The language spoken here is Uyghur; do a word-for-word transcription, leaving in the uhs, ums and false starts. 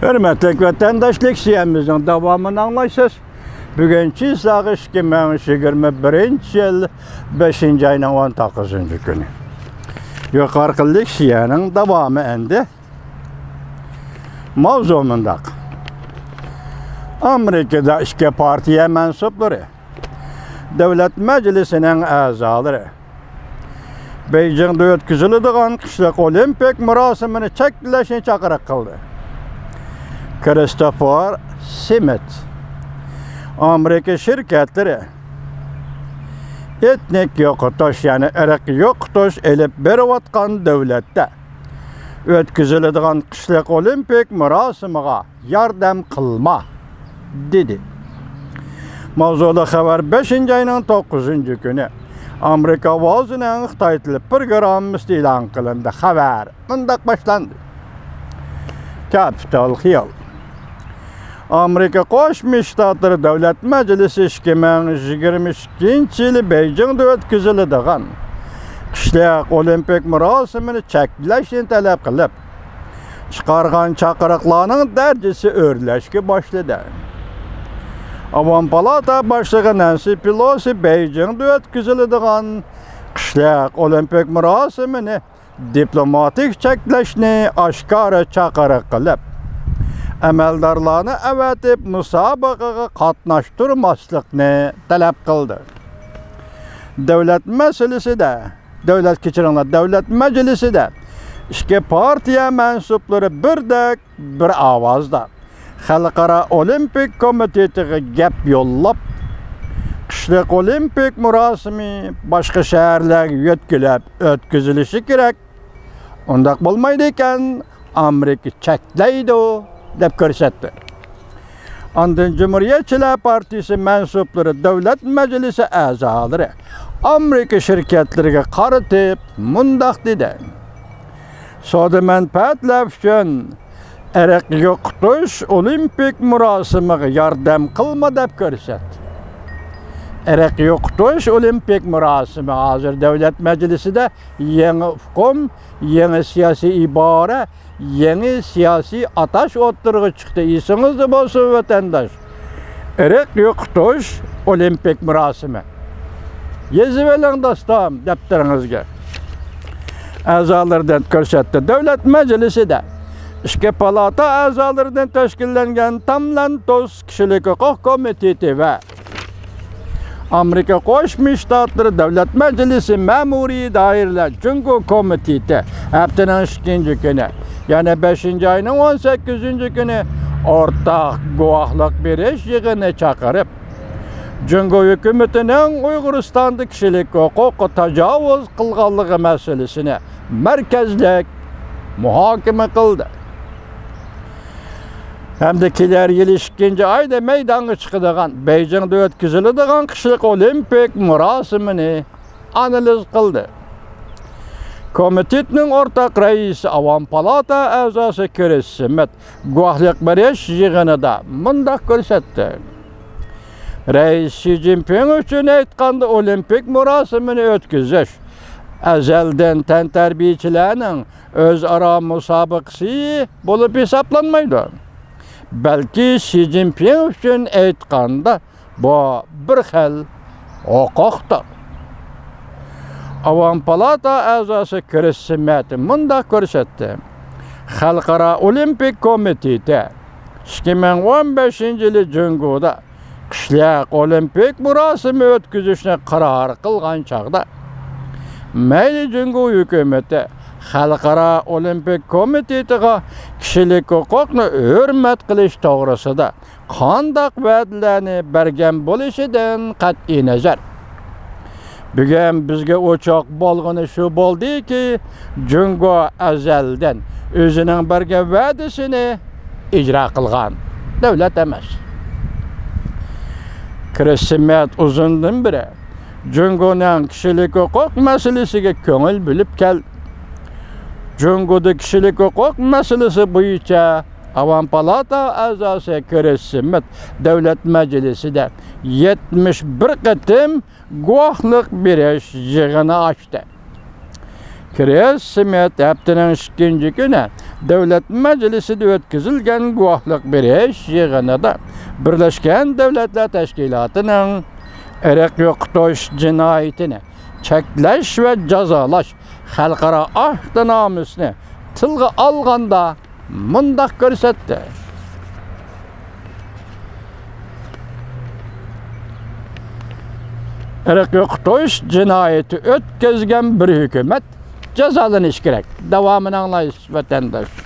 ھۆرمەتلىك ۋەتەنداشلار، لېكسىيەمىزنىڭ داۋامىنى ئاڭلايسىز. بۈگۈن چىسلاغ ئىككى مىڭ يىگىرمە بىرىنچى يىل بەشىنچى ئاينىڭ ئون توققۇزىنچى كۈنى. يۇقىرىقى لېكسىيەنىڭ داۋامى ئەمدى. ماۋزۇ مۇنداق. ئامېرىكىدا ئىككى پارتىيە مەنسۇپلىرى، دۆلەت مەجلىسىنىڭ ئەزالىرى بېيجىڭدا ئۆتكۈزۈلىدىغان قىشلىق ئولىمپىك مۇراسىمىنى چەكلەشنى چاقىرىق قىلدى. كىرىستوفېر سمىت، ئامېرىكا شىركەتلىرى ئېتنىك يوقىتىش، يەنى ئىرق يوقىتىش ئېلىپ بېرىۋاتقان دۆلەتتە ئۆتكۈزۈلىدىغان قىشلىق ئولىمپىك مۇراسىمىغا ياردەم قىلما، دېدى. ماۋزۇلۇق خەۋەر بەشىنچى ئاينىڭ توققۇزىنچى كۈنى ئامېرىكا ئاۋازىنىڭ خىتاي تىلى پروگراممىسىدا ئېلان قىلىندى. خەۋەر مۇنداق باشلاندى. كاپىتال خىيال. ئامېرىكا قوشما شتاتلىرى دۆلەت مەجلىسى ئىككى مىڭ يىگىرمە ئىككىنچى يىلى بېيجىڭدا ئۆتكۈزۈلىدىغان قىشلىق ئولىمپىك مۇراسىمىنى چەكلەشنى تەلەپ قىلىپ، چىقارغان چاقىرىقلارنىڭ دەرىجىسى ئۆرلەشكە باشلىدى. ئاۋام پالاتا باشلىقى نەنسى پېلوسى بېيجىڭدا ئۆتكۈزۈلىدىغان قىشلىق ئولىمپىك مۇراسىمىنى دىپلوماتىك چەكلەشنى ئاشكارا چاقىرىق قىلىپ، ئەمەلدارلارنى ئەۋەتىپ مۇسابىقىگە قاتناشتۇرماسلىقنى تەلەپ قىلدى. دۆلەت مەسىلىسىدە، دۆلەت، كەچۈرۈڭلار، دۆلەت مەجلىسىدە ئىككى پارتىيە مەنسۇپلىرى بىردەك بىر ئاۋازدا خەلقئارا ئولىمپىك كومىتېتىغا گەپ يوللاپ، قىشلىق ئولىمپىك مۇراسىمى باشقا شەھەرلەرگە يۆتكىلىپ ئۆتكۈزۈلۈشى كېرەك. ئۇنداق بولمايدىكەن، ئامېرىكا چەكلەيدۇ، دەپ كۆرسەتتى. ئاندىن جۇمھۇرىيەتچىلەر پارتىيىسى مەنسۇپلىرى، دۆلەت مەجلىسى ئەزالىرى ئامېرىكا شىركەتلىرىگە قارىتىپ مۇنداق دېدى: سودا مەنپەئەتلەر ئۈچۈن ئىرق يوقىتىش ئولىمپىك مۇراسىمىغا ياردەم قىلما، دەپ كۆرسەتتى. ئىرق يوقىتىش ئولىمپىك مۇراسىمى ھازىر دۆلەت مەجلىسىدە يېڭى ئۇقۇم، يېڭى سىياسىي ئىبارە، يېڭى سىياسىي ئاتاش ئوتتۇرىغا چىقتى. ئېسىڭىزدە بولسۇن، ۋەتەنداش. ئىرق يوقىتىش ئولىمپىك مۇراسىمى. يېزىۋېلىڭ، دوستۇم، دەپتىرىڭىزگە. ئەزالىرىدىن كۆرسەتتى. دۆلەت مەجلىسىدە ئىككى پالاتا ئەزالىرىدىن تەشكىللەنگەن تاملانتوس كىشىلىك ھوقۇق كومىتېتى ۋە ئامېرىكا قوشما شتاتلىرى دۆلەت مەجلىسى مەمۇرىي دائىرىلەر جۇڭگو كومىتېتى ھەپتىنىڭ ئىككىنچى كۈنى، يەنى بەشىنچى ئاينىڭ ئون سەككىزىنچى كۈنى ئورتاق گۇۋاھلىق بېرىش يىغىنى چاقىرىپ، جۇڭگو ھۆكۈمىتىنىڭ ئۇيغۇرىستاندا كىشىلىك ھوقۇققا تاجاۋۇز قىلغانلىقى مەسىلىسىنى مەركەزلىك مۇھاكىمە قىلدى. ھەمدە كېلەر يىلى ئىككىنچى ئايدا مەيدانغا چىقىدىغان، بېيجىڭدا ئۆتكۈزۈلىدىغان قىشلىق ئولىمپىك مۇراسىمىنى ئانالىز قىلدى. كومىتېتنىڭ ئورتاق رەئىسى، ئاۋام پالاتا ئەزاسى كرىس سمىت گۇۋاھلىق بېرىش يىغىنىدا مۇنداق كۆرسەتتى: رەئىس شى جىنپىڭ ئۈچۈن ئېيتقاندا، ئولىمپىك مۇراسىمىنى ئۆتكۈزۈش ئەزەلدىن تەنتەربىيىچىلەرنىڭ ئۆزئارا مۇسابىقىسى بولۇپ ھېسابلانمايدۇ، بەلكى شى جىنپىڭ ئۈچۈن ئېيتقاندا، بۇ بىر خىل ھوقۇقتۇر. ئاۋام پالاتا ئەزاسى كرىس سمىت مۇنداق كۆرسەتتى: خەلقئارا ئولىمپىك كومىتېتى ئىككى مىڭ ئون بەشىنچى يىلى جۇڭگودا قىشلىق ئولىمپىك مۇراسىمى ئۆتكۈزۈشنى قارار قىلغان چاغدا، مەيلى جۇڭگو ھۆكۈمىتى خەلقئارا ئولىمپىك كومىتېتىغا كىشىلىك ھوقۇقنى ھۆرمەت قىلىش توغرىسىدا قانداق ۋەدىلەرنى بەرگەن بولۇشىدىن قەتئىينەزەر، بۈگۈن بىزگە ئوچۇق بولغىنى شۇ بولدىكى، جۇڭگو ئەزەلدىن ئۆزىنىڭ بەرگەن ۋەدىسىنى ئىجرا قىلغان دۆلەت ئەمەس. كرىس سمىت ئۇزۇندىن بېرى جۇڭگونىڭ كىشىلىك ھوقۇق مەسىلىسىگە كۆڭۈل بۆلۈپ كەلدى. جۇڭگودا كىشىلىك ھوقۇق مەسىلىسى بويىچە ئاۋام پالاتا ئەزاسى كرىس سمىت دۆلەت مەجلىسىدە يەتمىش بىر قېتىم گۇۋاھلىق بېرىش يىغىنى ئاچتى. كرىس سمىت ھەپتىنىڭ ئىككىنچى كۈنى دۆلەت مەجلىسىدە ئۆتكۈزۈلگەن گۇۋاھلىق بېرىش يىغىنىدا بىرلەشكەن دۆلەتلەر تەشكىلاتىنىڭ ئىرق يوقىتىش جىنايىتىنى چەكلەش ۋە جازالاش خەلقئارا ئاھدىنامىسىنى تىلغا ئالغاندا مۇنداق كۆرسەتتى. ئىرق يوقىتىش جىنايىتى ئۆتكۈزگەن بىر ھۆكۈمەت جازالىنىشى كېرەك. داۋامىنى ئاڭلايسىز، ۋەتەنداش.